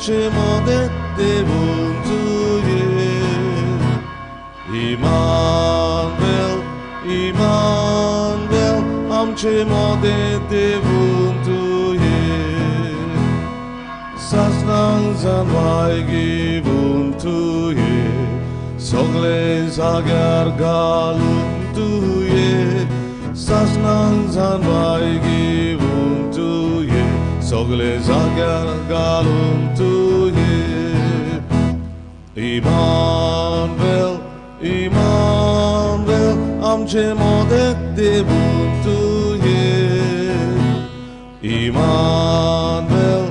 आमचे मदें देवून तुये. इमानुएल, इमानुएल, आमचे मदें देवून तुये. सासणांक जानवाय घेवन तुये, सगळे जाग्यार घालून तुये. सासणांक जानवाय घेवन तुये, सगळे जाग्यार घालून तुये. इमानुएल, इमानुएल, आमचे मदें देवून तुये. इमानुएल,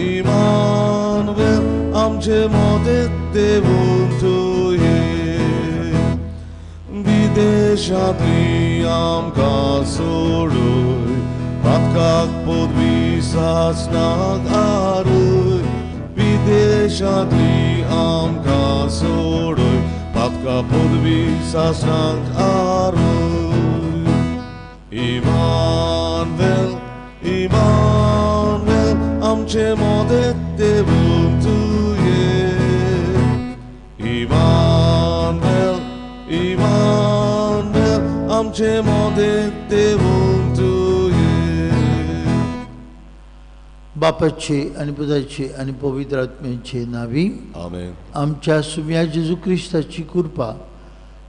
इमानुएल, आमचे मदें देवून तुये. विदेशांतली आमकां सोडूय, पातकाक पदवी सासणाक आरूय. विदेशांतली आमकां सोडूय, पातका पदवी सासणाक आरूय. इमानुएल, इमानुएल, आमचे मदें देवून तुये. इमानुएल, इमानुएल, आमचे मदें देवून तुये. बापाचे आनी पुताचे आनी पवित्र आत्म्याचे नावी आमेन. आमच्या सुम्या जेजू क्रिस्ताची कृपा,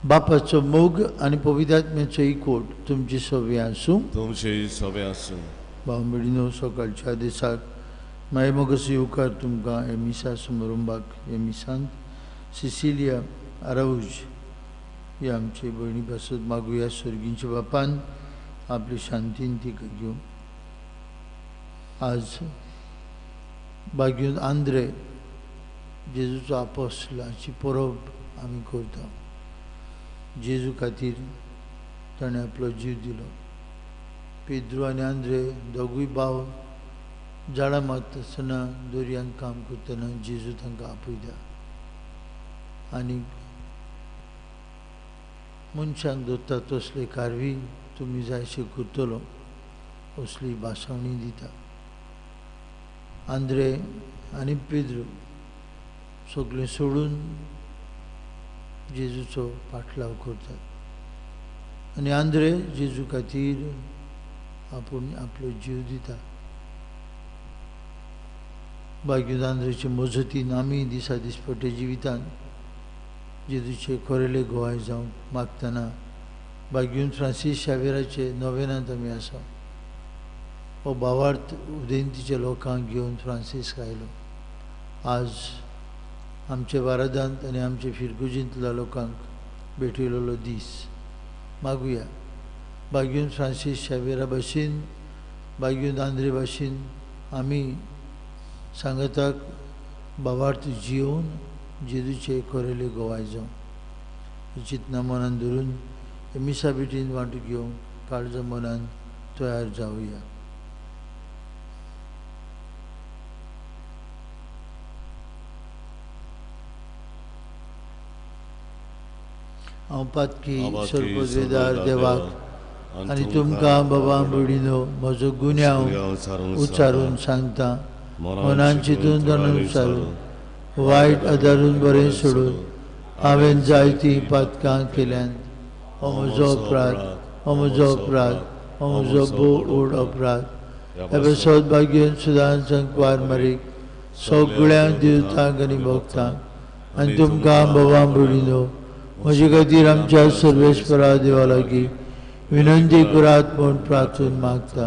बापाचो मोग आनी पवित्र आत्म्याचो एकवट तुमची सवे आसूं. तुमची सवे आसूं. भाव भयणीनो, सकाळच्या दिसाक मागीर मोगसो येवकार तुमकां हे मिसा समारंभाक. हे मिसांत सिसिलिया आराऊज ही आमचे भयणी पासत मागुया सर्गींच्या बापान आपली शांतीन तिका घेवन. आज बागीन आंद्रे जेजूचो आपोस्लाची परब आमी करता. जेजू खातीर ताणें आपलो जीव दिलो. पेद्रू आनी आंद्रे दोगूय भाव झाडां मारता आसतना दर्यांत काम करतना जेजू तांकां आपयता आनी मनशांक दवरता तसले कारवी तुमी जायशे करतलो असली भासावणी दिता. आंद्रे आनी पेद्रू सगळें सोडून जेजूचो पाटलाव करतात आनी आंद्रे जेजू खातीर आपूण आपलो जीव दिता. बागीन आंद्रेचे मजतीन आमी दिसा दिसपट्टे जिवितान जेजूचे खरेले गोवाय जावंक मागतना बागीन फ्रांसीस शावेराचे नोवेनांत आमी आसा. हो भावार्थ उदेंतीच्या लोकांक घेवन फ्रांसीस्क आयलो. आज आमच्या बारादांत आनी आमच्या फिरगुजींतल्या लोकांक भेटयलेलो दीस. मागुया बागीन फ्रांसीस शावेरा भाशेन, बागीन आंद्रे भाशेन आमी सांगाताक भावार्थ जियोवन जेजूचे खरेले गोवाय जावं. चिंतना मनान धरून मिसा भेटीन वांटू घेवन काळजा मनान तयार जावया. हांव पातकी सर्वपदवेदार देवाक आनी तुमकां बाबा भयणीनो म्हजो गुन्यांव उच्चारून सांगता. मनान चिंतून जाणून उच्चारून, वायट आदारून बरें सोडून हांवें जायतीं पातकां केल्यांत. हो म्हजो अपराध, हो म्हजो अपराध, हो म्हजो भोव व्हड अपराध. ह्या पासत भाग्यन सुदान संकवार मारीक सगळ्या देवतांक आनी भक्तांक आनी तुमकां बाबा भयणीनो म्हजे खातीर आमच्या सर्वेस्परा देवा लागीं विनंती करात म्हूण प्रार्थून मागता.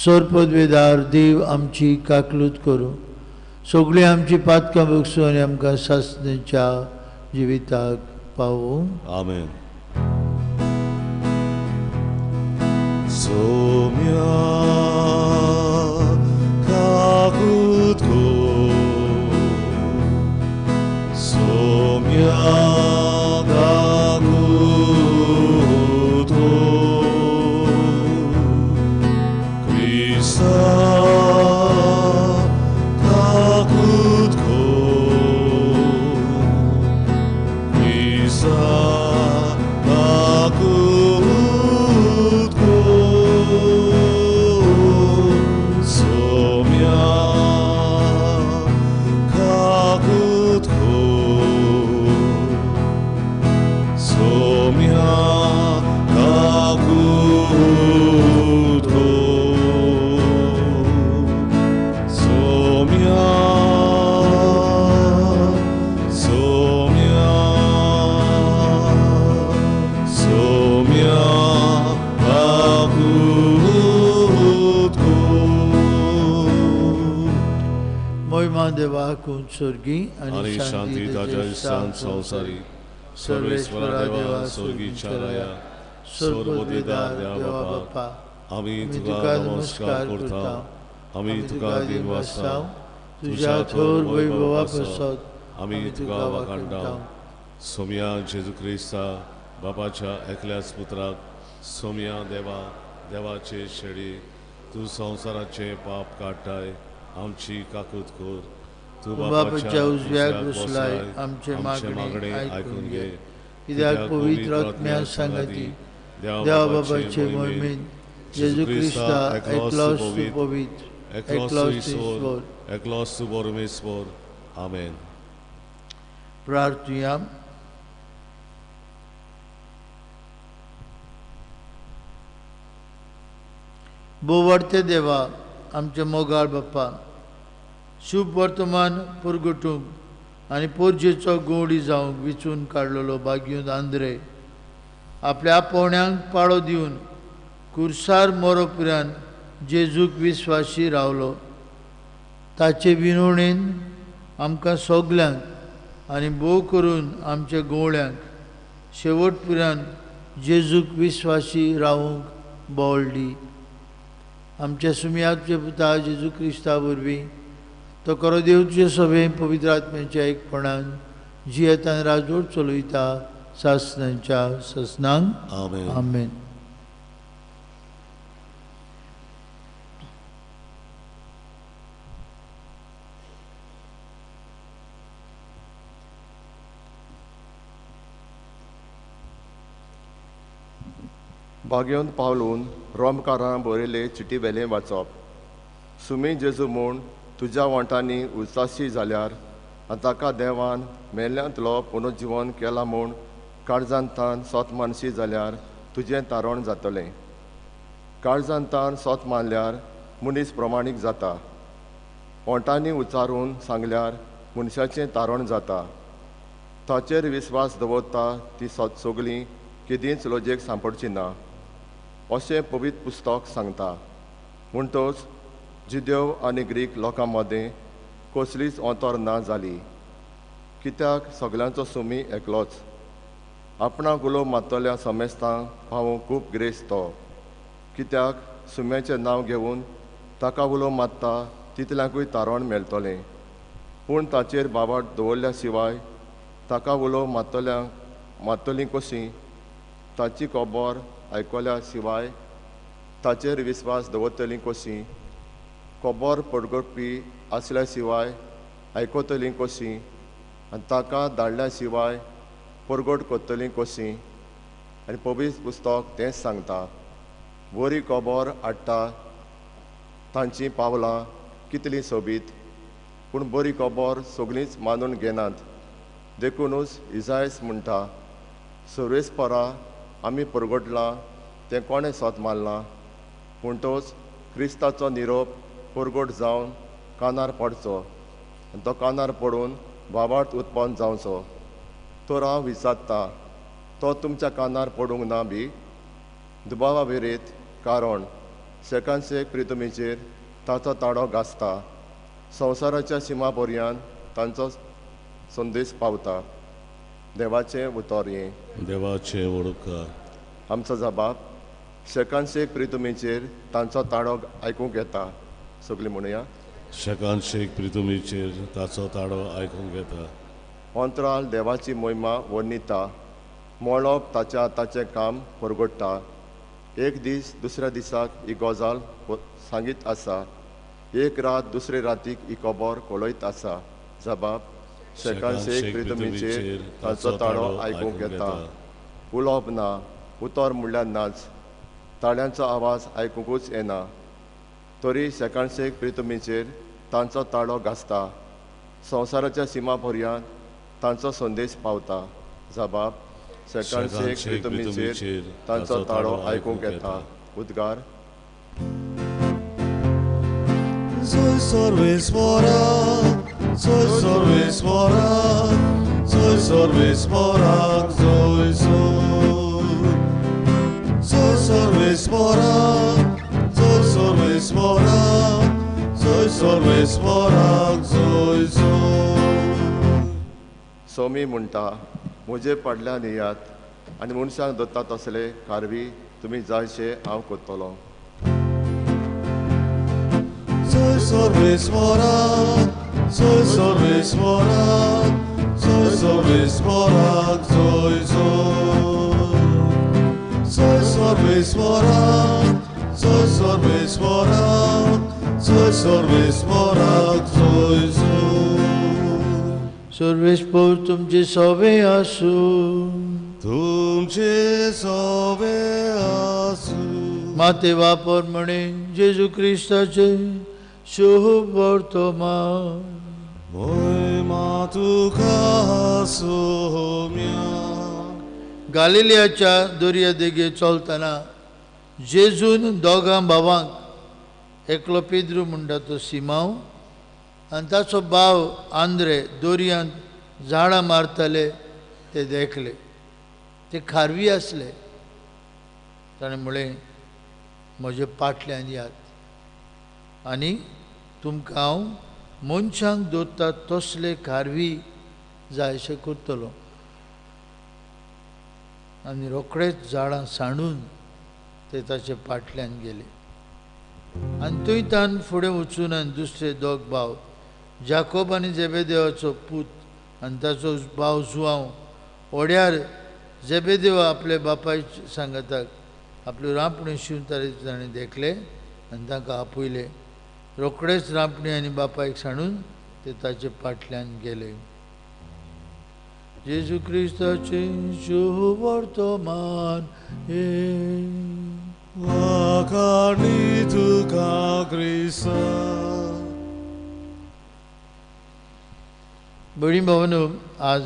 सर्पदवेदार देव आमची काकलूत करूं, सगळीं आमची पातकां बगसूं आनी आमकां सासणेच्या जिविताक पावूं. आमेन. सोम्या काकूत कर, सोम्या काकूत कर, क्रिस्ता काकूत कर, क्रिस्ता देवाकून स्वर्गी आनी शांती ताच्या इश्टान संवसारी सर्वेश्वरा देवा स्वर्गीच्या राया सर्वपदवीदार देवा बापा आमी तुका नमस्कार करता आमी तुका दिनवासता तुज्या थोर वैभवा पासत आमी तुका वाखाणटा. सोम्या जेजू क्रिस्ता बापाच्या एकल्याच पुत्राक सोम्या देवा देवाचे शेडी तूं संवसाराचें पाप काडटाय आमची काकूत कर. तूं बापाच्या उजव्याक बसलाय आमचे मागणे आयकून घे. कित्याक पवित्र आत्म्या सांगाती देवा बाबाचे मोहिमेन जेजू क्रिस्ता एकलोच तूं पवित्र एकलोच ईश्वर एकलोच तूं परमेश्वर. आमेन. प्रार्थुया. बोवार्ते देवा आमचे मोगाळ बाप्पा शुभ वर्तमान पुरगुटूंक आनी पोरजेचो गोवडी जावंक विचून काडलेलो बागयून आंद्रे आपल्या पोवण्यांक पाळो दिवन कुर्सार मोरोपुऱ्यान जेजूक विस्वाशी रावलो. ताचे विनवणेन आमकां सगल्यांक आनी भोव करून आमच्या गोवळ्यांक शेवट पुऱ्यान जेजूक विस्वाशी रावूंक बोल दी. आमच्या सुमयाचे पुता जेजू क्रिस्ता वरवीं तो खरो देव तुजे सभे पवित्र आत्म्याच्या एकपणान जियेतान राजवट चलयता सासनांच्या ससनांक. आमेन. आमेन. बागेवन पावलून रोमकारां बरयले चिटी वेलें वाचप. सुमी जेजू म्हूण तुज्या वोंठांनी उचाशी जाल्यार आनी ताका देवान मेल्ल्यांतलो पुनर्जिवन केला म्हूण काळजान तान सोत मानशी जाल्यार तुजें तारण जातलें. काळजान तान सोत मानल्यार मनीस प्रमाणीक जाता. वोंठांनी उच्चारून सांगल्यार मनशाचें तारण जाता. ताचेर विस्वास दवरता ती सगळीं केदींच लजेक सांपडची ना अशें पवित्र पुस्तक सांगता. म्हणटच जुदेव आनी ग्रीक लोकां मदें कसलीच अंतर ना जाली. कित्याक सगल्यांचो सुमी एकलोच. आपणाक उलो मारतल्या समेस्तांक पावूंक खूब ग्रेस तो. कित्याक सुम्याचें नांव घेवन ताका उलो मारता तितल्यांकूय तारण मेळटलें. पूण ताचेर बाबाट दवरल्या शिवाय ताका उलो मारतल्यांक मारतलीं कशीं? ताची खबर आयकल्या शिवाय ताचेर विस्वास दवरतलीं कशीं? खबर परगटपी आसल्या शिवाय आयकतलीं कशीं? आनी ताका धाडल्या शिवाय परगट करतलीं कशीं? आनी पवित्र पुस्तक तेंच सांगता. बरी खबर हाडटा तांचीं पावलां कितलीं सोबीत, पूण बरी खबर सगळींच मानून घेनात. देखुनूच इजायस म्हणटा, सर्वेस्परा आमी परगटलां तें कोणें सोत मारलां? म्हणटच क्रिस्ताचो निरोप परगट जावन कानार पडचो आनी तो कानार पडून बाबार्थ उत्पन्न जावचो. तर हांव विचारता, तो तुमच्या कानार पडूंक ना बी? दुबावा विरीत, कारण शेकानशेक प्रितमीचेर ताचो ताळो गाजता. संवसाराच्या शिमा पर्यंत तांचो संदेश पावता. देवाचें उतर हें. देवाचें वडकार. आमचो जबाब शेकानशेक प्रितमीचेर तांचो ताळो आयकूंक येता. सगळीं म्हणुया. शेकानशेक प्रितमीचेर ताचो ताळो आयकूंक येता. अंतराल देवाची मोहिमा वर्णिता. मळब ताच्या हाताचें काम परगट्टा. एक दीस दुसऱ्या दिसाक ही गजाल सांगीत आसा. एक रात दुसरे रातीक ही खबर कळयत आसा. जबाब शेकानशेक प्रितमीचेर ताचो ताळो आयकूंक येता. उलोवप ना, उतर म्हणल्यार नाच, ताळ्यांचो आवाज आयकुंकूच येना. तरी शेकानशेक प्रितमीचेर तांचो ताळो गाजता. संवसाराच्या शिमा पर्यंत तांचो संदेश पावता. जबाब शेकानशेक प्रितमीचेर तांचो ताळो आयकूंक येता. उद्गार. सर्वेस्परा जय सर्वेस्परा जय सर्वेस्परा जय जय सर्वेस्परा जय सर्वेस्परा जय जय सर्वेस्पराक जय जय. सोमी म्हणटा म्हजे पाडल्यान येयात आनी मनशांक दत्ता तसले कारवी तुमी जायशे हांव करतलो. जय सर्वेस्पराक जय सर्वेस्पराक जय सर्वेस्पराक जय जय. जय सर्वेस्पराक जय सर्वेस्पराक जय सर्वेस्पराक जय जय. सर्वेस्पर तुमचे सवे आसूं. तुमचे सवे आसूं. माते वापर म्हणे जेजू क्रिस्ताचे शुभ वर्तमान. महिमा तुका सोम्या. गालिलियाच्या दर्या देगेर चलतना जेजून दोगां भावांक, एकलो पेद्रू म्हणटा तो सिमांव आनी ताचो भाव आंद्रे, दर्यांत झाडां मारताले ते देखले. ते खारवी आसले. ताणें म्हळें म्हजे पाटल्यान यात आनी तुमकां हांव मनशांक दवरतात तसले खारवी जायशे करतलो. आनी रोखडेच झाडां सांडून ते ताचे पाटल्यान गेले. आनी थंय तान फुडें वचून आनी दुसरे दोग भाव जाकोब आनी जेबेदेवाचो पूत आनी ताचो भाव जुआंव ओड्यार जेबेदेवा आपले बापाय सांगाताक आपल्यो रांपण्यो शिंवताले ताणें देखले आनी तांकां आपयले. रोखडेच रांपणी आनी बापायक सांडून ते ताचे पाटल्यान गेले. जेजू क्रिस्ताचे शुभ वर्तमान. वाखाणी तुका क्रिस्ता. भयणी भावांनो, आज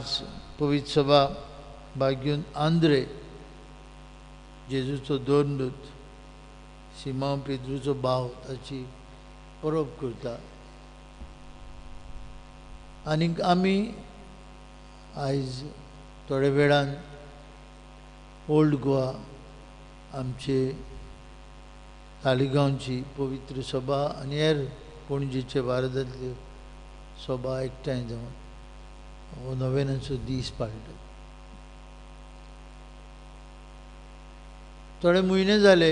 पवित्र सभा भाग्यून आंद्रे जेजूचो दोनदूत सिमांव पेद्रूचो भाव ताची परब करता. आनीक आमी आयज थोड्या वेळान ओल्ड गोवा आमचे तालिगांवची पवित्र सभा आनी हेर पणजेचे भारतांतल्यो सभा एकठांय जावन हो नोवेनाचो दीस पाळटात. थोडे म्हयने जाले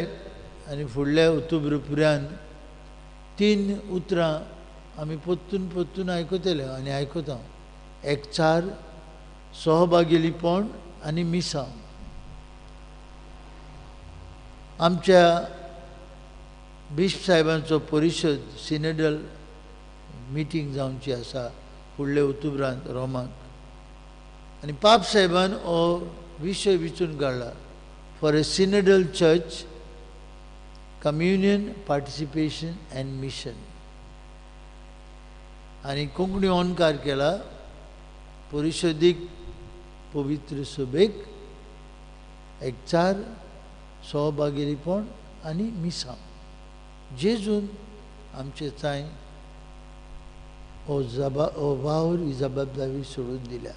आनी फुडल्या उतुब्रुपुऱ्यान तीन उतरां आमी परतून परतून आयकतले आनी आयकता. एकचार, सहभागीपण आनी मिसांव. आमच्या बिश्प साहेबांचो परिशद सिनेडल मिटींग जावची आसा फुडल्या उतुब्रांत रोमाक आनी पाप साहेबान हो विशय विचून काडला, for a synodal church communion, participation and mission. आनी कोंकणी अणकार केला परिशदीक पवित्र सभेक एकचार, सहभागीपण आनी मिसांव. जेजून आमचे चांय हो वावर ही जबाबदारी सोडून दिल्या.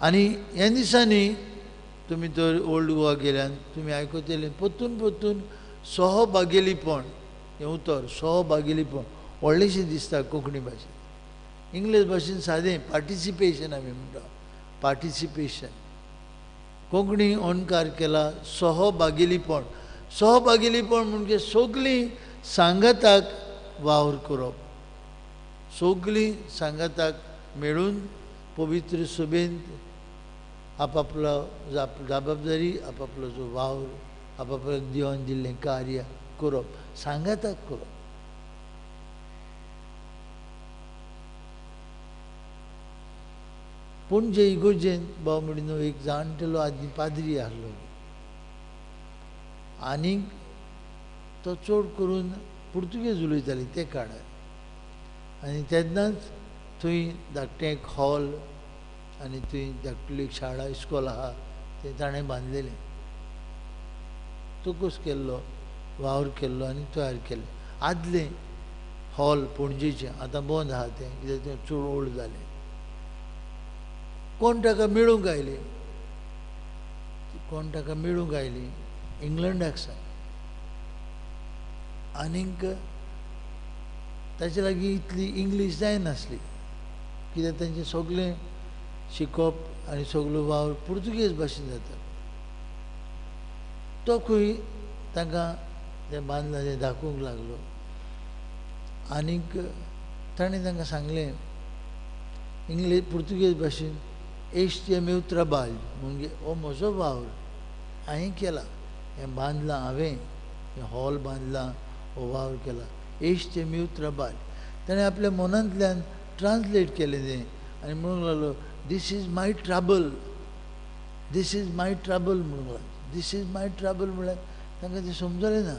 आनी ह्या दिसांनी तुमी तर ओल्ड गोवा गेल्यान तुमी आयकतले परतून परतून सहभागीपण हें उतर, सहभागीपण व्हडलेंशें दिसता कोंकणी भाशेन. इंग्लीश भाशेन सादें पार्टिसिपेशन आमी म्हणटा, पार्टिसिपेशन. कोंकणी अणकार केला सहभागीपण. सहभागीपण म्हणजे सगळीं सांगाताक वावर करप, सगळीं सांगाताक मेळून पवित्र सभेंत आपापलो जबाबदारी, आपापलो जो वावर, आपापल्या देवान दिल्लें कार्य करप, सांगाताक करप. पणजे इगोर्जेंत भाव म्हणून एक जाणटेलो आदीं पाद्री आसलो आनीक तो चड करून पुर्तुगेज उलयताली ते काळार. आनी तेन्नाच थंय धाकटें एक हॉल आनी थंय धाकटुली एक शाळा इस्कोल आहा तें ताणें बांदलेलें. तोकूस केल्लो वावर केल्लो आनी तयार केल्लें. आदलें हॉल पणजेचें आतां बंद आहा तें, कित्याक तें चड ओल्ड जालें. कोण ताका मेळूंक आयली, कोण ताका मेळूंक आयली इंग्लंडाक सावन. आनीक ताचे लागीं इतली इंग्लीश जायनासली, कित्याक तांचें सगळें शिकप आनी सगळो वावर पुर्तुगेज भाशेन जाता. तो खंय तांकां तें बांदलां तें दाखोवंक लागलो आनीक ताणें तांकां सांगलें इंग्लीश पुर्तुगेज भाशेन, एश्ट meu trabalho, म्हणजे हो म्हजो वावर हांवें केला, हें बांदलां हांवें, हें हॉल बांदलां, हो वावर केला, एश्ट meu trabalho. ताणें आपल्या मनांतल्यान ट्रान्सलेट केलें तें आनी म्हणूंक लागलो, this is my trouble, this is my trouble म्हणूंक लागलो. This is my trouble म्हळ्यार तांकां तें समजलें ना.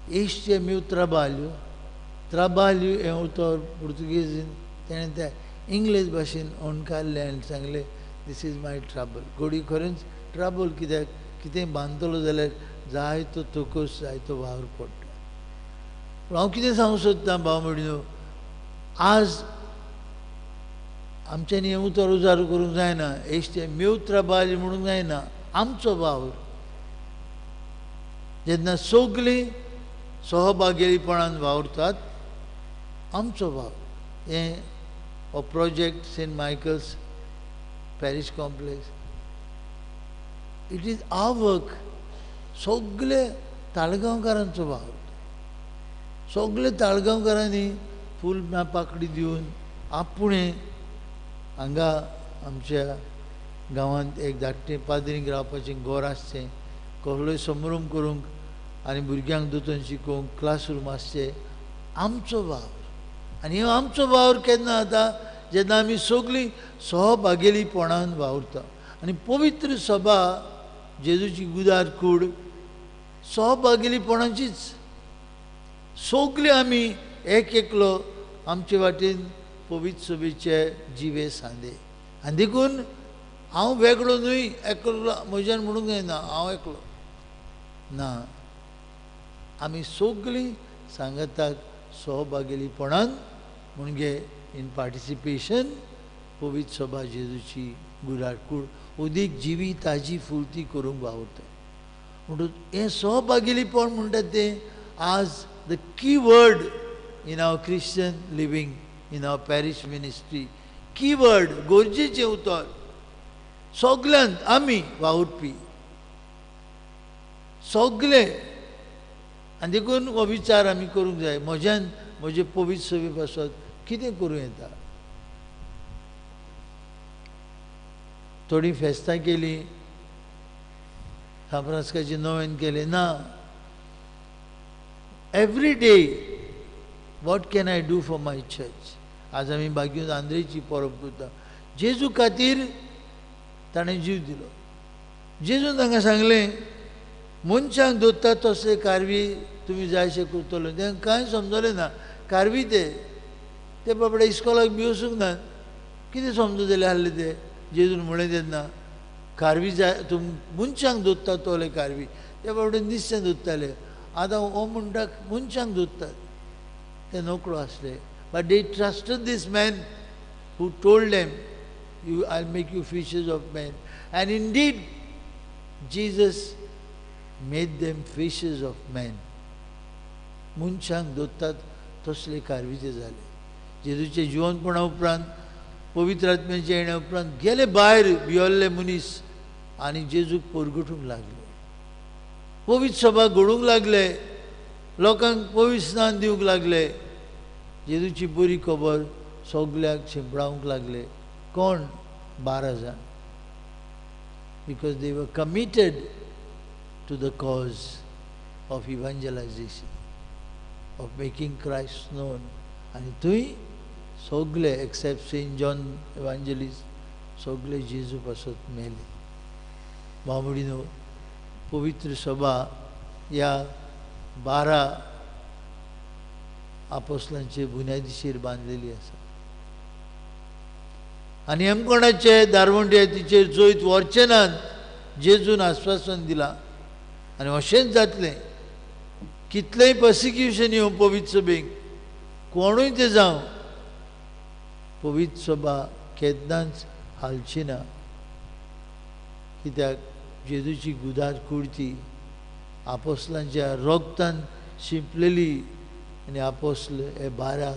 Este meu trabalho, trabalho हें उतर पुर्तुगेजीन ताणें त्या इंग्लीश भाशेन अणकारलें आनी सांगलें this is my trouble. घोडी खरेंच ट्रबल कित्याक कितें बांदतलो जाल्यार जायतो तकस, जायतो वावर पडटा. पूण हांव कितें सांगूंक सोदतां भाव भयणीनो, आज आमच्यांनी हें उतर उजार करूंक जायना, este meu trabalho म्हणूंक जायना, आमचो वावर. जेन्ना सगळीं सहभागीपणान वावुरतात आमचो वावर. हें हो project Saint Michael's parish complex, it is our work. सगळे ताळगांवकारांचो वावर, सगळे ताळगांवकारांनी फूल पाकडी दिवन आपुणें हांगा आमच्या गांवांत एक धाकटें पाद्रींक रावपाचें घर आसचें, कसलोय समरूम करूंक आनी भुरग्यांक दोतोन शिकोवंक क्लासरूम आसचें, आमचो वावर. आनी हो आमचो वावर केन्ना जाता, जेन्ना आमी सगळीं सहभागेलीपणान वावुरता. आनी पवित्र सभा जेजूची गुदार कूड सहभागेलीपणाचीच. सगळीं आमी एक एकलो आमचे वाटेन पवित्र सभेचे जिवे सांदे. आनी देखून हांव वेगळो न्हय, एकलो म्हज्यान म्हणूंक जायना हांव एकलो ना, आमी सगळीं सांगाताक सहभागेलीपणान म्हणजे इन पार्टिसिपेशन पवित्र सभा जेजूची गुरार कूड अदीक जिवी ताजी फुलती करूंक वावुरता. म्हणटकच हें सहभागेलीपण म्हणटा तें आज the key word in our Christian living, in our parish ministry. Key word, गरजेचें उतर. सगल्यांत आमी वावुरपी सगळे. आनी देखून हो विचार आमी करूंक जाय, म्हज्यान म्हजे पवित्र सभे पासत कितें करूं येता. थोडीं फेस्तां केलीं, सांफ्रांस्काचें नोवेन केलें ना. Every day what can I do for my church. आज आमी बागीन आंद्रेची परब करता. जेजू खातीर ताणें जीव दिलो. जेजून तांकां सांगलें मनशांक दोत्ता तसले कारवी तुमी जायशें करतलो. तांकां कांय समजलें ना. कारवी ते ते बाबडे इस्कॉलाक बी वचूंक ना, कितें समजतले आहले ते. जेजून म्हणलें तेन्ना कारवी जाय तुम मनशांक दोत्ता तोले कारवी, ते बाबडे निस्तें दोत्ताले. आतां हो म्हणटा मनशांक दोत्तात, ते नकळो आसले. But they trusted this man who told them, you I make you fishers of men. And indeed Jesus made them fishers of men. मनशांक दोत्तात तसले कारवीचे जाले. जेजूचे जिवनपणा उपरांत पवित्र आत्म्याच्या येण्या उपरांत गेले भायर भियल्ले मनीस आनी जेजूक परगटूंक लागले. पवित्र सभा घडूंक लागले, लोकांक पवित्र स्नान दिवंक लागले, जेजूची बरी खबर सगल्याक शिंपडावंक लागले. कोण? 12 जाण. Because they were committed to the cause of evangelization, of making Christ known. आनी थंय सगळे एक्सेप्ट सेंट जॉन इव्हांजेलिस्ट सगळे जेजू पासत मेले. भाव भयणीनो, पवित्र सभा ह्या 12 आपोस्लांचे बुन्यादीचेर बांदलेली आसा. आनी हेमकोणाचे दारवंटे तिचेर जैत व्हरचे नात जेजून आस्वासन दिलां. आनी अशेंच जातलें. कितलेंय पर्सिक्युशन येवं पवित्र सभेक, कोणूय तें जावं, पवित्र सभा केन्नाच हालची ना. कित्याक जेजूची गुदार कुर्ती आपोस्लांच्या रोगतान शिंपलेली आनी आपोस्ल हे 12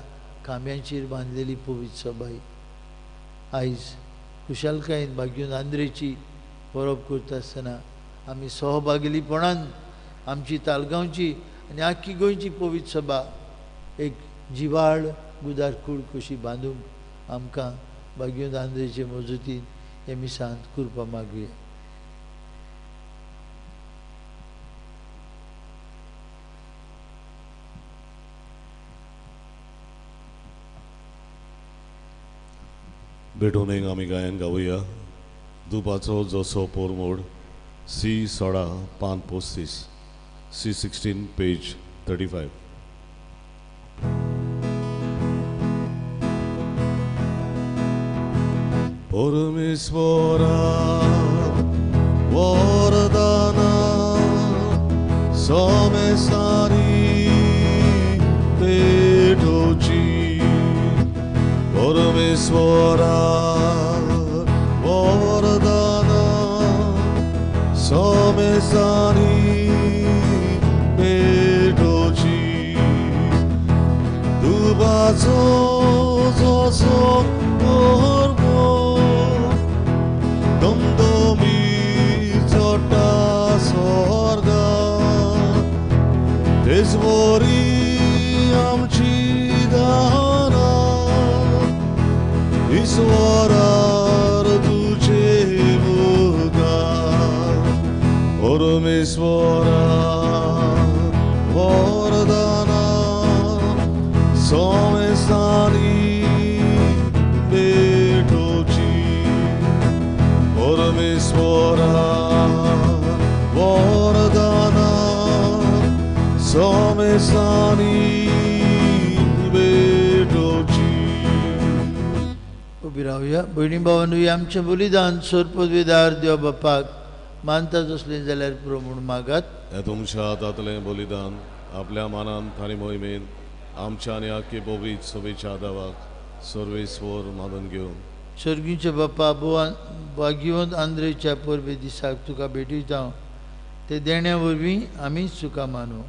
खांब्यांचेर बांदलेली पवित्र सभाई आयज खुशालकायेन भाग्यून आंद्रेची परब करता आसतना आमी सहभागीपणान आमची तालगांवची आनी आख्खी गोंयची पवित्र सभा एक जिवाळ गुदार कूड कशी बांदूंक आमकां भाग्यून आंद्रेचे मजतीन हे मिसांत कृपा मागुया. भेटून एक आमी गायन गावया दुपाचो जसो पोरमोड सी 16 पान 35 सी 16 पेज 35. परमेश्वरा वरदाना समेसारी पेटोची परमेश्वरा वरदाना समेसारी पेटोची दुबाचो जसो दमदमी चडटा स्वर्गा तेचवरी आमची दारां ईश्वरार तुजे मुखार परमेश्वरा वरदाना समेसानी पेटोची परमेश्वरा वरदाना समेसानी पेटोची. उबी रावया. भयणी भावांनो, आमचें बलिदान सोरपदवेदार देव बापाक मानता तसलें जाल्यार पुरो म्हूण मागात. हें तुमच्या हातांतलें बलिदान आपल्या मानान आनी मोहिमेन आमच्या आनी आख्खे पवित्र सभेच्या देवाक सर्वेस्वर मानून घेवन. सर्गीच्या बापा भाग्यवंत आंद्रेच्या परबे दिसाक तुका भेटयता ते देण्या वरवीं आमीच तुका मानू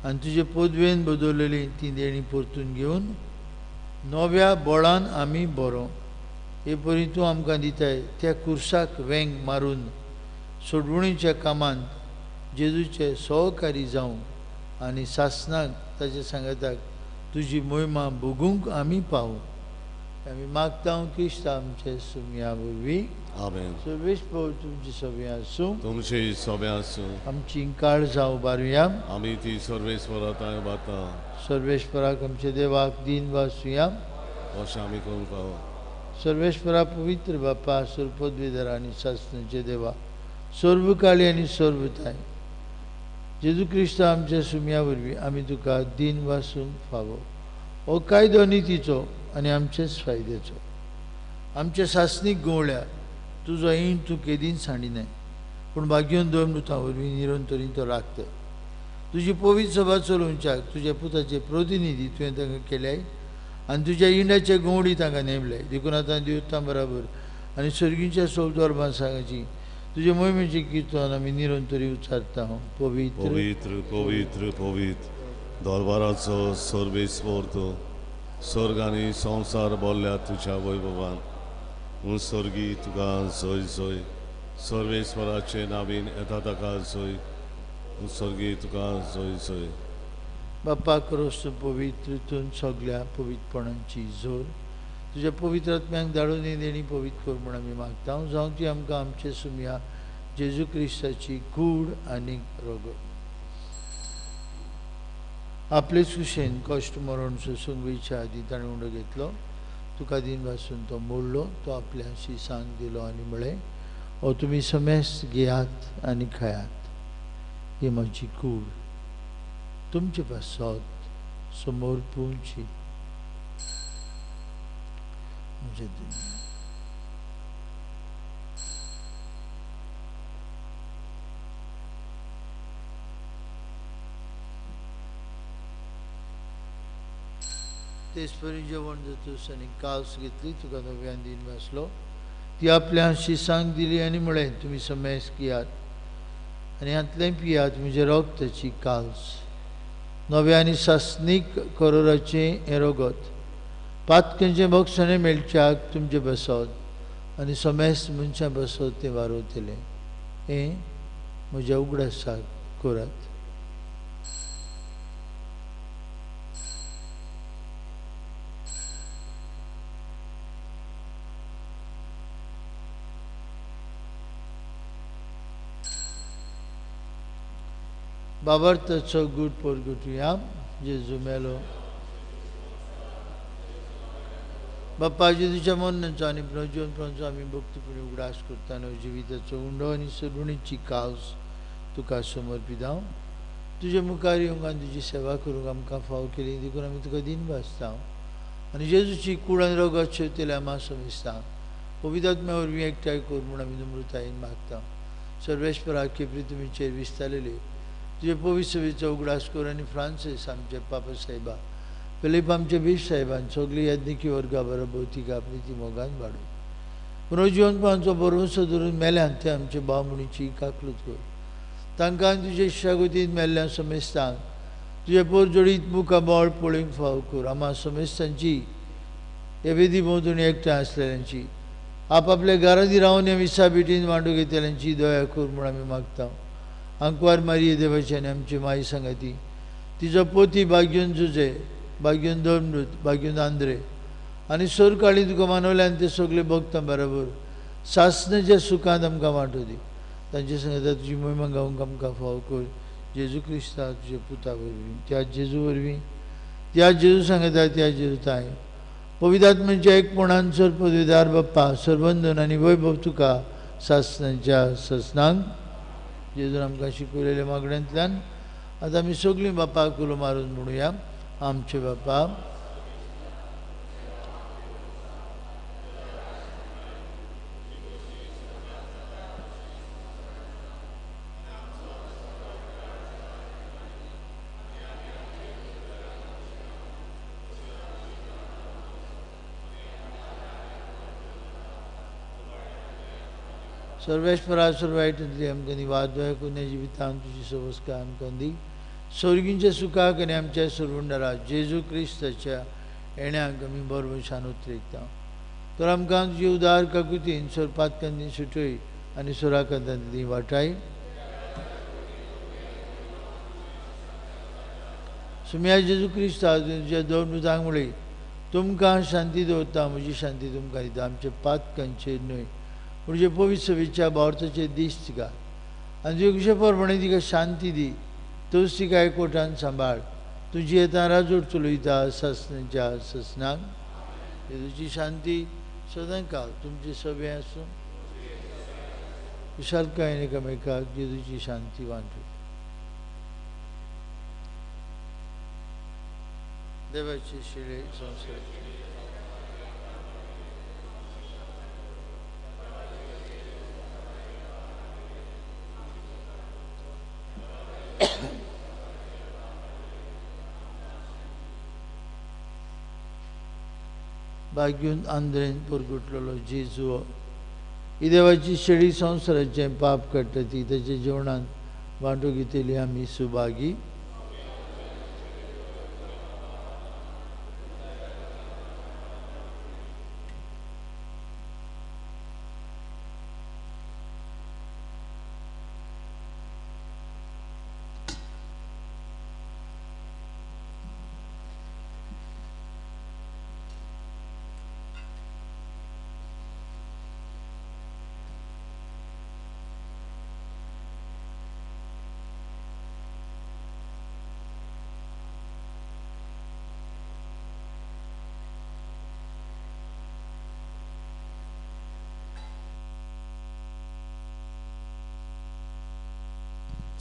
आनी तुजे पदवेन बदललेली ती देणी परतून घेवन नव्या बळान आमी बरो हे परी तूं आमकां दिताय त्या कुर्साक वेंग मारून सोडवणीच्या कामांत जेजूचे सहकारी जावं आनी सासनाक ताच्या सांगाताक तुजी मोहिमा भोगूंक आमी पावूं. आमी मागता क्रिस्त आमचे सुमया वरवीं. आमेन. सर्वेश प्रभू तुमची सभे आसूं. तुमची सभे आसूं. आमची काळजां उबारुया. आमी ती सर्वेश्वरा तांय बाता. सर्वेश्वराक आमच्या देवाक दीन वासुया. अशें आमी करूंक फावो. सर्वेश्वरा पवित्र बापा सर्वपदवीधर आनी सासणाचे देवा सर्वकाळी आनी सर्वताय जेजू क्रिस्त आमच्या सुमया वरवीं आमी तुका दीन वासूंक फावो. हो कायदो नितीचो आनी आमचेच फायद्याचो. आमच्या सासणीक गवळ्या तुजो ईण तूं केदीन सांडिनाय पूण भाग्योन दोन दुतां वरवीं निरंतरीन तो राखता. तुजी पवित्र सभा चलोवच्याक तुज्या पुताचे प्रतिनिधी तुवें तांकां केल्याय आनी तुज्या इंडाचे गवळी तांकां नेमले. देखून आतां देवतां बराबर आनी सर्गीच्या सोबदोरबां सांगाची तुजे मोहिमेचें किर्तन आमी निरंतरी उच्चारता. पवित्र पवित्र पवित्र पवित्र दरबाराचो सर्वेस्वर तूं स्वर्ग आनी संवसार बोल्ल्या तुज्या वैभवान. स्वर्गी तुका जय जय सर्वेश्वराचे नावीन येता ताका जय. स्वर्गी तुका जय जय. बापा क्रोस्त पवित्र तूं सगळ्या पवित्रपणांची जोर तुज्या पवित्र आत्म्यांक धाडून देणी पवित्र कर म्हूण आमी मागता. जावं ती आमकां आमचे सुमया जेजू क्रिस्ताची कूड आनी रगत. आपले सुशेन कश्ट मरण सोसूंक वयच्या आदीं ताणें उंडो घेतलो. तुका दीन वासून तो मोडलो. तो आपल्या शिसांक दिलो आनी म्हळें, हो तुमी समेस्त घेयात आनी खायात. ही म्हजी कूड तुमचे पासत समोर पुवची म्हजे दुनिया. तेच परी जेवण जातूस आनी कास घेतली तुका नव्यान दीन वासलो. ती आपल्या शिसांक दिली आनी म्हळें, तुमी समेस्त घेयात आनी हांतलें पियात. म्हजें रगताची काल्स नव्या आनी सासणीक करोराचें हें रगत पातकेंचें बक्षणें मेळच्याक तुमचें बसत आनी समेस्त मनशां बसत तें वारवतलें. हें म्हज्या उगडासाक करात. बाबर्थाचो गूट परगटुया. जेजू मेलो. बाप्पा जेजूच्या मरणाचो आनी पुनर्जीवनपणाचो आमी भक्तीपणी उगडास करता. जिविताचो उंडो आनी सरुणीची कावस तुका समर्पितांव. तुजे मुखार येवंक आनी तुजी सेवा करूंक आमकां फाव केली देखून आमी तुका दिन भासता आनी जेजूची कूड आनी रगत शेवतेल्या आमा समजता. पवित्र वरवीं एकठांय कर म्हूण आमी नम्रतायेन मागता. सर्वेश्वरा केपरी तुमीचेर विस्तारलेली तुजे पवित्र सभेचो उगडास कर आनी फ्रांसीस आमचे पापा साहेबा, फिलीप आमचे बीश साहेबान सगळी याज्ञिकी वर्गा बरोबर तिका आपली ती मोगान वाडून पुनर्जीवनपणाचो भरवंसो धरून मेल्यान ते आमचे भाव म्हणीची काकलूत कर. तांकां तुजे इश्टागतीन मेल्ल्या समेस्तांक तुजे पोरजोडीत मुखा बळ पळोवंक फाव कर. आमा समेस्तांची हे वेदी भोंवतणी एकठांय आसलेल्यांची आपआपल्या घरांनी रावन ह्या मिसा भेटीन मांडू घेतल्यांची दया कर म्हूण आमी मागता. आंकवार मारिये देवाची आनी आमची माई सांगाती तिजो पोती भाग्यून जुजे, भाग्यून धर्मदूत, भाग्यून आंद्रे आनी सोरकाळी तुका मानवल्यान ते सगळे भक्तां बरोबर सासणाच्या सुखांत आमकां वांटो दी. तांचे सांगता तुजी महिमा गावंक आमकां फाव कर. जेजू क्रिस्ता तुजे पुता वरवीं, त्या जेजू वरवीं, त्या जेजू सांगता त्या जेजू ताय पवित्र आत्म्याच्या एकपणान सर पदवीदार बाप्पा सरबंधन आनी वैभव तुका सासणाच्या सासणांक. जेजून आमकां शिकयलेल्या मागण्यांतल्यान आतां आमी सगळीं बापाक उलो मारून म्हणुया. आमचे बापा सर्वेश्वरा सर्वायटंतली आमकां निवाद कुन्या जिवितान तुजी सवस्का आमकां दी. सोर्गींच्या सुखाक आनी आमच्या सरवंडरा जेजू क्रिस्ताच्या येण्याक आमी बरवशान उतरयता. तर आमकां तुजी उदार काकुतीन सोरपातकांनी सुटय आनी सोराकांतांतली वाटाय. सुम्या जेजू क्रिस्ता तुज्या दोन दुतांक म्हळी तुमकां शांती दवरता, म्हजी शांती तुमकां दिता. आमच्या पातकांचेर न्हय पूण जे पवित्र सभेच्या भावार्थाचे दीस तिका आनी तुजे कुशे प्रमाणे तिका शांती दी. तूच तिका एकवटान सांबाळ. तुजी येता राजवट चलयता सासणाच्या सासणाक. तुजी शांती सदांकाळ तुमचे सभे आसूं. विशालकायेन एकामेकाक जेजूची शांती वांटू. देवाची शिळे संवसाराची भाग्यून आंद्रेन परगुटलेलो जेजू ही देवाची शेळी संवसाराचें पाप काडटा ती ताच्या जेवणान वांटो घेतली आमी सुभागी.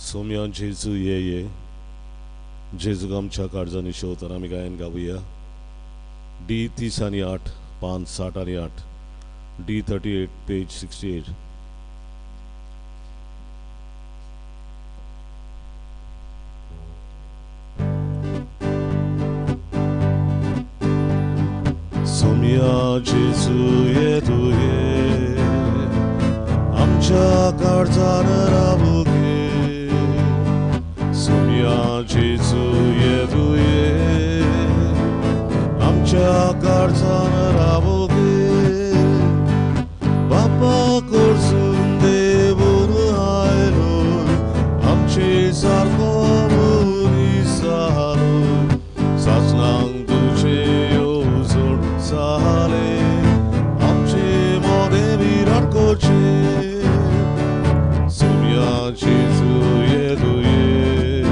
सोम्या जेजू ये ये जेजू आमच्या काळजांनी शेवताना आमी गायन गावया. डी 30 आनी 8 5 60 आनी 8 डी 38 पेज 68. सोम्या जेजू ये तुये आमच्या काळजान रावू. सोम्या जेजू ये जेजू येगुये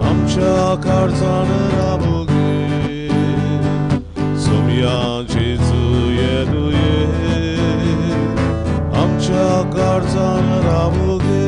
आमच्या काळजान राबुगे सोम्या जेजू येगुये आमच्या काळजान राबुगे.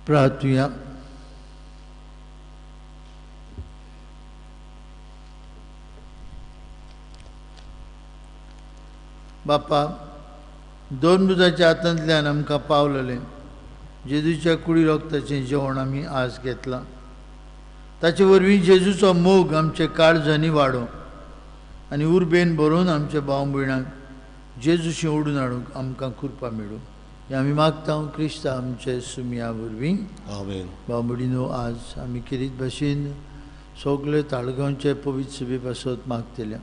प्रार्थुया. बापा, दोन बुजाच्या हातांतल्यान आमकां पावलेलें जेजूच्या कुडी रोगताचें जेवण आमी आज घेतलां. ताचे वरवीं जेजूचो मोग आमचे काळजांनी वाडो आनी उर्बेन भरून आमच्या भाव भयणांक जेजूशी ओडून हाडूंक आमकां कृपा मेळूं हें आमी मागता क्रिस्ता आमचे सुमया वरवीं. आमेन. भाव भयणीनो, आज आमी खेरीत भाशेन सगळे ताळगांवचे पवित्र सभे पासत मागतले.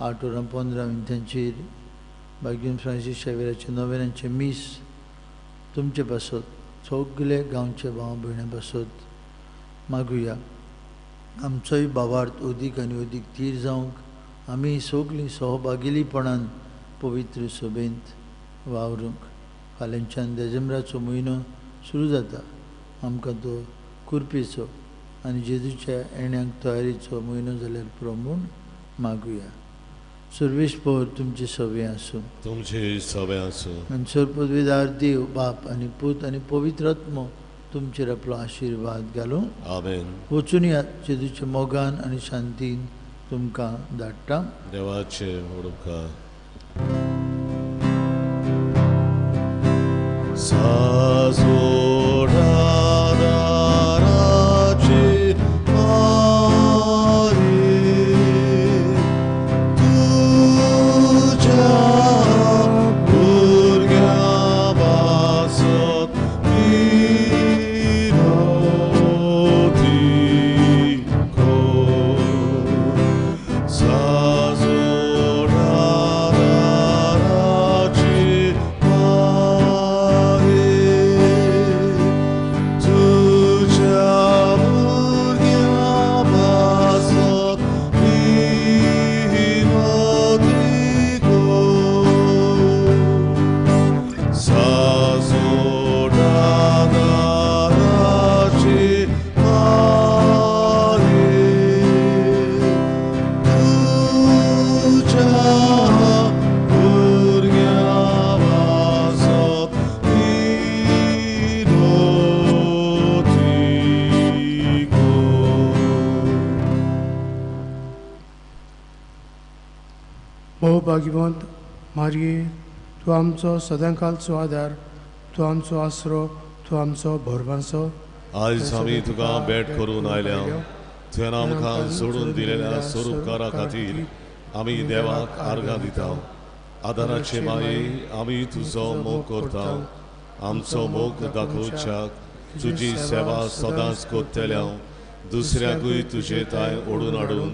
8 वरां 15 मिनटांचेर बागीन फ्रांसीस शेवेराचे नोवेनांचे मीस तुमचे पासत सगळे गांवचे भाव भयणां पासत मागुया. आमचोय भावार्थ अदीक आनी अदीक थीर जावंक आमी सगळीं सहभागिलीपणान पवित्र सभेंत वावरूंक. फाल्यांच्यान देजेंब्राचो म्हयनो सुरू जाता. आमकां तो कुर्पेचो आनी जेजूच्या येण्याक तयारीचो म्हयनो जाल्यार पुरो म्हूण मागुया. सर्वेस्पर तुमचे सवे आसूं. तुमचे सवे आसूं. आनी सर्वपदवीदार देव बाप आनी पूत आनी पवित्र आत्मो तुमचेर आपलो आशिर्वाद घालूं. आमेन. वचून यात जेजूच्या मोगान आनी शांतीन तुमकां धाडटा. देवाचे उपकार. साजोडादाराचे मारी तुज्या भुरग्या पासत विनोती कर. साजोडादाराचे मारी तुज्या भुरग्या पासत विनोती कर. साजोडादाराचे मारी तुज्या भुरग्या पासत विनोती कर. भोव भाग्यवंत मारये, तूं आमचो सदांकालचो आदार, तूं आमचो आसरो, तूं आमचो भरवंसो. आयज आमी तुका भेट करून आयल्या. तुवें आमकां सोडून दिलेल्या स्वरूपकारा खातीर आमी देवाक आर्गां दिता. आदाराचे माये, आमी तुजो मोग करता. आमचो मोग दाखोवच्याक तुजी सेवा सदांच करतल्या. दुसऱ्याकूय तुजे थांय ओडून हाडून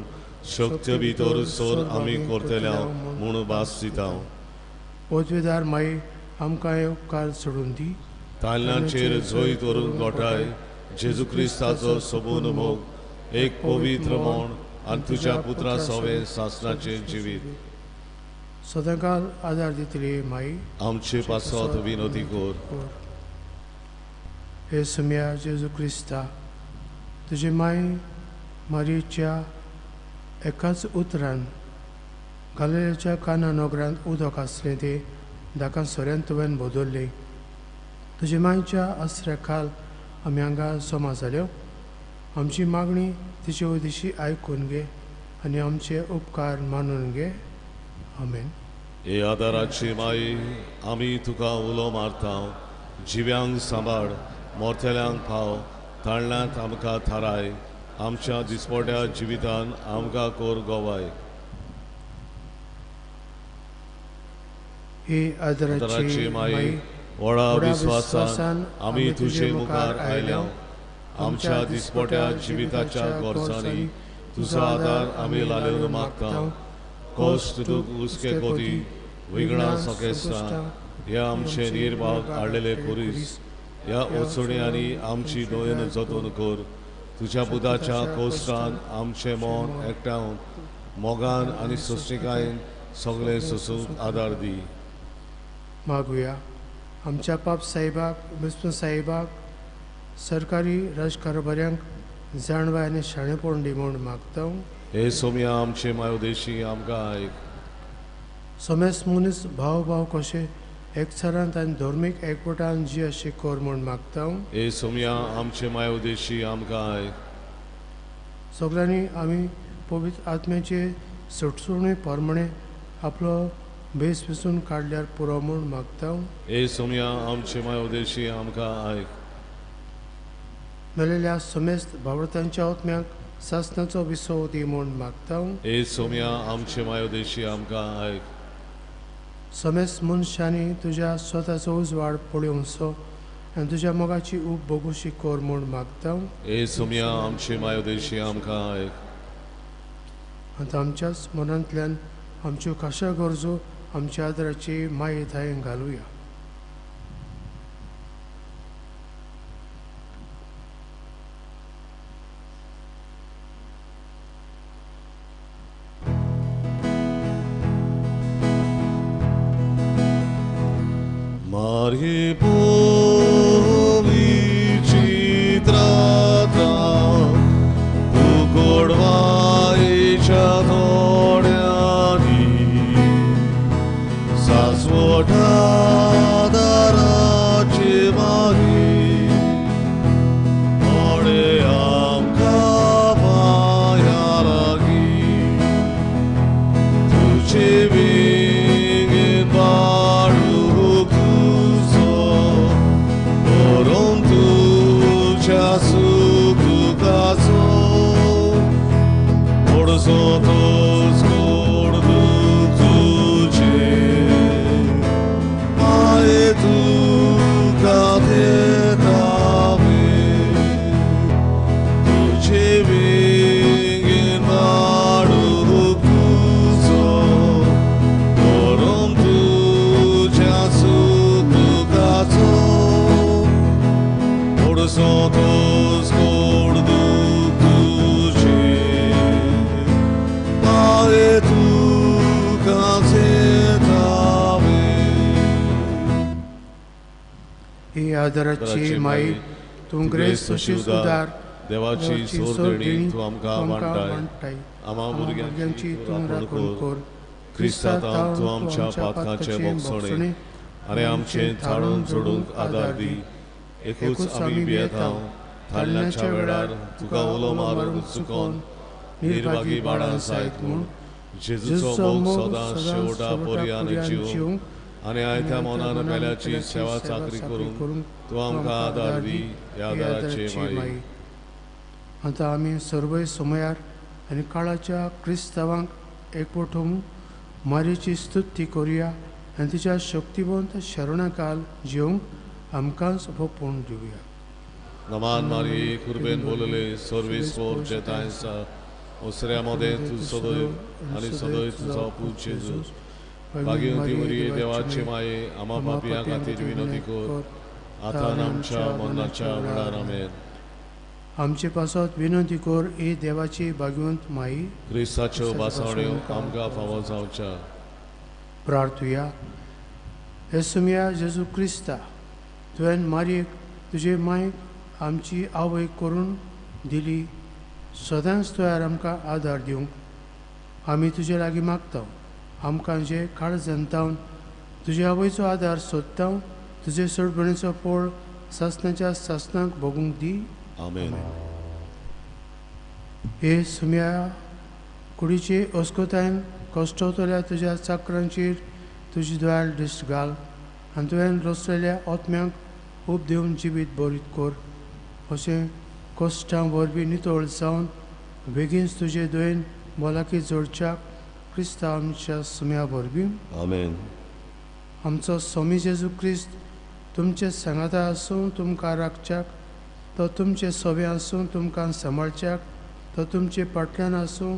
शक्त भितर सर आमी करतल्या म्हूण भास दिता. पदवीदार माई, आमकां हे उपकार सोडून दी. ताल्ल्यांचेर जैत व्हरून गोठाय जेजू क्रिस्ताचो सबून मोग एक पवित्र म्हण आनी तुज्या पुत्रा सवें सासणाचें जिवीत सदांकाल आदार दितली माई. आमचे पासत विनोती कर. हे सुम्या जेजू क्रिस्ता, तुजी माय मारयेच्या एकाच उतरान गालिलेच्या काना नगरांत उदक आसलें तें धाका सोऱ्यान तुवें बदल्लें. तुजे मायच्या आसऱ्या खाल आमी हांगा जमा जाल्यो. आमची मागणी तिचे उदेशी आयकून घे आनी आमचे उपकार मानून घे. आमेन. हे आदाराची माई, आमी तुका उलो मारता. जिव्यांक सांबाळ, मोरतेल्यांक पाव, ताळण्यांत आमकां थाराय. आमच्या दिसपट्या जिवितान आमकां कोर गोवाय. ही आदराची माई, व्हडा विस्वासान आमी तुजे मुखार आयल्या. आमच्या दिसपट्या जिविताच्या गरजांनी तुजो आदार आमी लालेवन मागता. कश्ट दुख हुस्के कोती विघ्नां सकेस्तां ह्या आमचे निर्भाग हाडलेले खुरीस ह्या ओचण्यांनी आमची दोयन जतन कर. तुज्या बुधाच्या कोश्टान आमचें मन एकठावन मोगान आनी सोंसणिकायेन सगळें सोसूंक आदार दी. मागुया. आमच्या पाप साहेबाक, बिस्प साहेबाक, सरकारी राजकारभाऱ्यांक जाणवाय आनी शाणेपण दी म्हूण मागता. हे सोम्या आमचे मायोदेशी आमकां आयक. सोमेस मनीस भाव भाव कशे एकचारांत आनी धर्मीक एकवटान जी अशी कर म्हूण मागता. हे सोम्या आमचे मायोदेशी आमकां आयक. सगळ्यांनी आमी पवित्र आत्म्याचे सुटसुणे प्रमाणे आपलो भेस विसून काडल्यार पुरो म्हूण मागता. हे सोम्या आमचे मायोदेशी आमकां आयक. मेलेल्या समेस्त भावर्थांच्या आत्म्याक सासणाचो विसव दी म्हूण मागता. हे सोम्या आमचे मायोदेशी आमकां आयक. समेस्त मनशांनी तुज्या स्वताचो उजवाड पळोवचो आनी तुज्या मोगाची ऊब भोगोशी कर म्हूण मागता. हे सोम्या आमचे मायोदेशी आमकां आयक. आतां आमच्याच मनांतल्यान आमच्यो खाशा गरजो आमच्या आदराची माये थायेन घालुया. मारी भूमी चित्राता तूं गोडवायेच्या थोड्यांनी सासवटा दाराचे मागी थोडे आमकां पांया लागीं तुजे वेंगेन वाडूंक तुजो करून तुज्या सूख दुखाचो पडसो तोच कोड दूख तुजें माये तुका दिता तुजे वेंगेन वाडूंक तुजो करून तुज्या सूख दुखाचो पडसो तोच कोड दूख तुजें माये तुका दिता. ही आदराची माई, तूं ग्रेस तशीच उदार, देवाची सोड देणी तूं आमकां वांटाय. आमा भुरग्यांची तूं राखण कर. क्रिस्तांत तूं आमच्या पातकांचे भोगसणे आनी आमचें थाडून जोडूंक आदार दी. एकूच आमी भियेता थारण्याच्या वेळार तुका उलो मारूंक चुकोन निर्भागी बाळां जायत म्हूण जेजूचो मोग सदां शेवटा पर्यान जिवूंक आनी आयत्या मनान पेल्याची सेवा चाकरी करूंक तूं आमकां आदार दी. ह्या आदाराचे माई. आतां आमी सर्वय समयार आनी काळाच्या क्रिस्तांवांक एकवटून मारीची स्तुती करुया आनी तिच्या शक्तिवंत शरणाकाल जेवंक आमकांच भोपून दिवया. नमान मारी कुर्बेन बोलले सर्वेस्पोर जेतांसा ओसऱ्या मदें तूं सदैव आनी सदैव तुजो पूत जेजू भाग्यवंती वरी देवाचे माये आमा पापयां खातीर विनंती कर आतां आमच्या मरणाच्या वेळार. आमेन. आमचे पासत विनंती कर ए देवाची भाग्यवंत माई. क्रिस्ताच्यो भासावण्यो आमकां फावो जावच्या. प्रार्थुया. हे सुमया जेजू क्रिस्ता, तुवें मारयेक तुजे मायक आमची आवय करून दिली. सदांच तुवें आमकां आदार दिवंक आमी तुजे लागीं मागता. आमकां जे काळजान तावन तुजे आवयचो आदार सोदता, तुजे सोडबणेचो पोळ सासणाच्या सासणाक भोगूंक दी. आमेन. हे सुम्या कुडीचे अस्कोतायन कश्टवतल्या तुज्या चाकरांचेर तुजी दोळ्यार दिश्ट घाल आनी तुवें रचलेल्या आत्म्यांक उब दिवन जिवीत बरीत कर. अशें कश्टां वरवीं नितळ जावन बेगीनच तुजे दयेन भलायकी जोडच्याक क्रिस्तांव आमच्या सुम्या वरवीं. आमेन. आमचो स्वामी जेजू क्रिस्त तुमचे सांगाता आसूं तुमकां राखच्याक, तो तुमचे सोबे आसूं तुमकां सांबाळच्याक, तो तुमचे फाटल्यान आसूं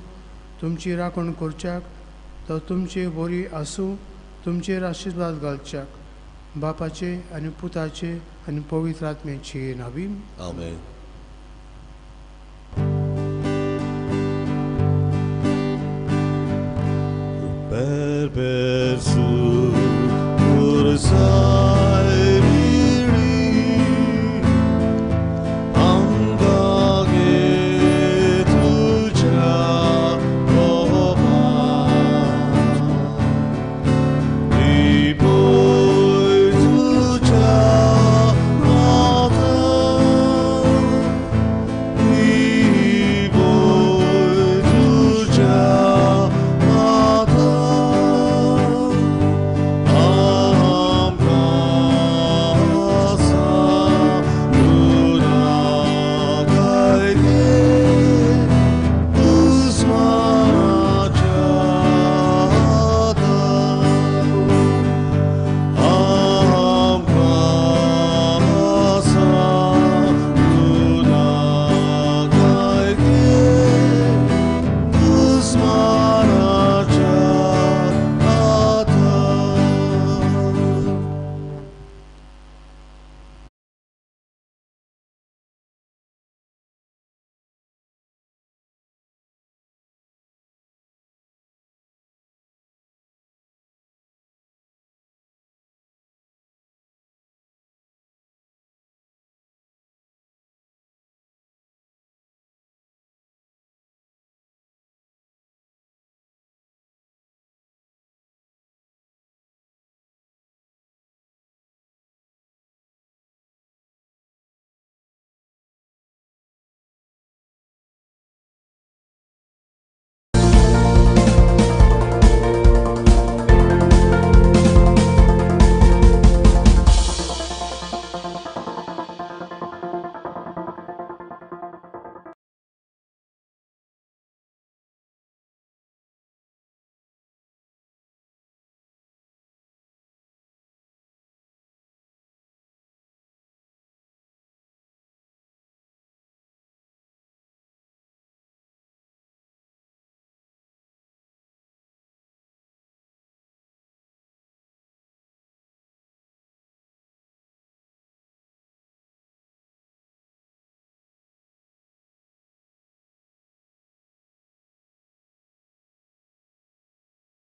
तुमची राखण करच्याक, तो तुमचे बरी आसूं तुमचेर आशिर्वाद घालच्याक. बापाचे आनी पुताचे आनी पवित्र आत्म्याचे नावी. आमेन.